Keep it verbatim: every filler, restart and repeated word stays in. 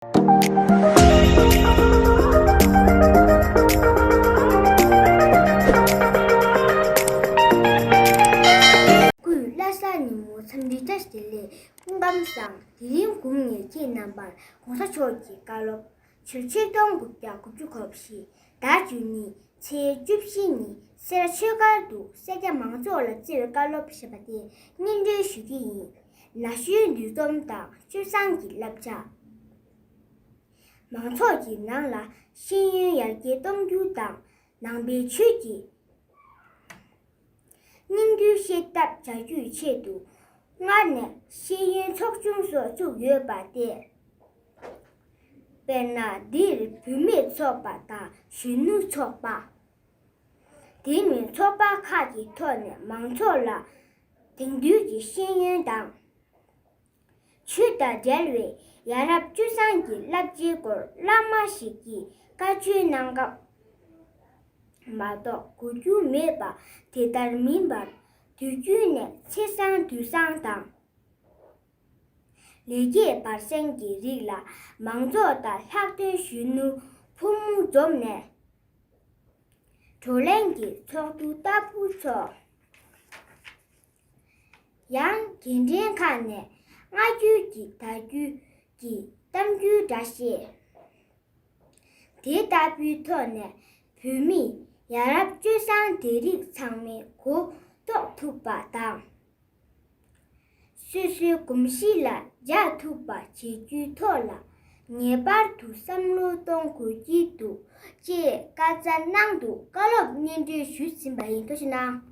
སྐུ་ལྷ་ས་ཉིན་མོ་འཚམས་འདྲི་བཀྲ་ཤིས་བདེ་ལེགས། སྐུ་ཁམས་བཟང་། དེ་རིང་དགུང་ནས་ཁྱེད་རྣམ་པར་གོང་ས་མཆོག་གི་བཀའ་སློབ། ཆུ་ཚོད་ཆིག་སྟོང་དགུ་བརྒྱ་དགུ་བཅུ་གོ་བཞི། ཟླ་བཅུ་གཉིས། ཚེས་བཅུ་བཞི་ཉིན་སེ་ར་ཆོས་སྒར་དུ་སེར་སྐྱ་མང་ཚོགས་ལ་བརྩེ་བའི་བཀའ་སློབ་ཞེས་པ་དེ་སྙན་སྒྲོན་ཞུ་གི་ཡིན། ན་གཞོན་འདུ་འཛོམས་དང་སྤྱོད་བཟང་གི་བསླབ་བྱ། མང་ཚོགས་ཀྱི་ནང་ལ་ཤེས་ཡོན་ཡར་རྒྱས་གཏོང་རྒྱུ་དང་། ནང་པའི་ཆོས་ཀྱི་སྙིང་བསྡུས་ཤེས་ཐབས་བྱ་རྒྱུའི་ཆེད་དུ། སྔར་ནས་ཤེས་ཡོན་ཚོགས་ཆུང་སོགས་བཙུགས་ཡོད་པ་སྟེ། དཔེར་ན། འདིར་བུད་མེད་ཚོགས་པ་དང་གཞོན་ནུ་ཚོགས་པ། དེ་མིན་ཚོགས་པ་ཁག་གི་ཐོག་ནས་མང་ཚོགས་ལ་དེང་དུས་ཀྱི་ཤེས་ཡོན་དང་། ཆོས་དང་འབྲེལ་བའི་ཡ་རབས་སྤྱོད་བཟང་གི་བསླབ་བྱའི་སྐོར་བླ་མ་ཞིག་གིས་བཀའ་ཆོས་གནང་སྐབས་མ་གཏོགས་གོ་རྒྱུ་མེད་པ། དེ་ལྟར་མིན་པར་དུས་རྒྱུན་ནས་ཚེས་བཟང་དུས་བཟང་དང་། ལེགས་སྐྱེས་བར་གསེང་གི་རིགས་ལ་མང་ཚོགས་དང་ལྷག་དོན་གཞོན་ནུ་ཕོ་མོ་འཛོམས་ནས། བགྲོ་གླེང་གི་ཚོགས་འདུ་ལྟ་བུ་འཚོགས། ཡང་། དགེ་འདུན་ཁག་ནས་སྔ་འགྱུར་གྱི་དར་རྒྱུད་ཀྱི་གཏམ་རྒྱུད་འདྲ་བཤད། དེ་ལྟ་བུའི་ཐོག་ནས་བོད་མིས་ཡ་རབས་སྤྱོད་བཟང་དེ་རིགས་ཚང་མའི་གོ་རྟོགས་ཐུབ་པ་དང་། སོ་སོའི་གོམས་གཤིས་ལ་འཇགས་ཐུབ་པ་བྱེད་རྒྱུའི་ཐོག་ལ་ངེས་པར་དུ་བསམ་བློ་གཏོང་དགོས་ཀྱི་འདུག་ཅེས་བཀའ་སྩལ་གནང་འདུག་བཀའ་སློབ་སྙན་སྒྲོན་ཞུས་ཟིན་པ་ཡིན། ཐུགས་རྗེ་གནང་།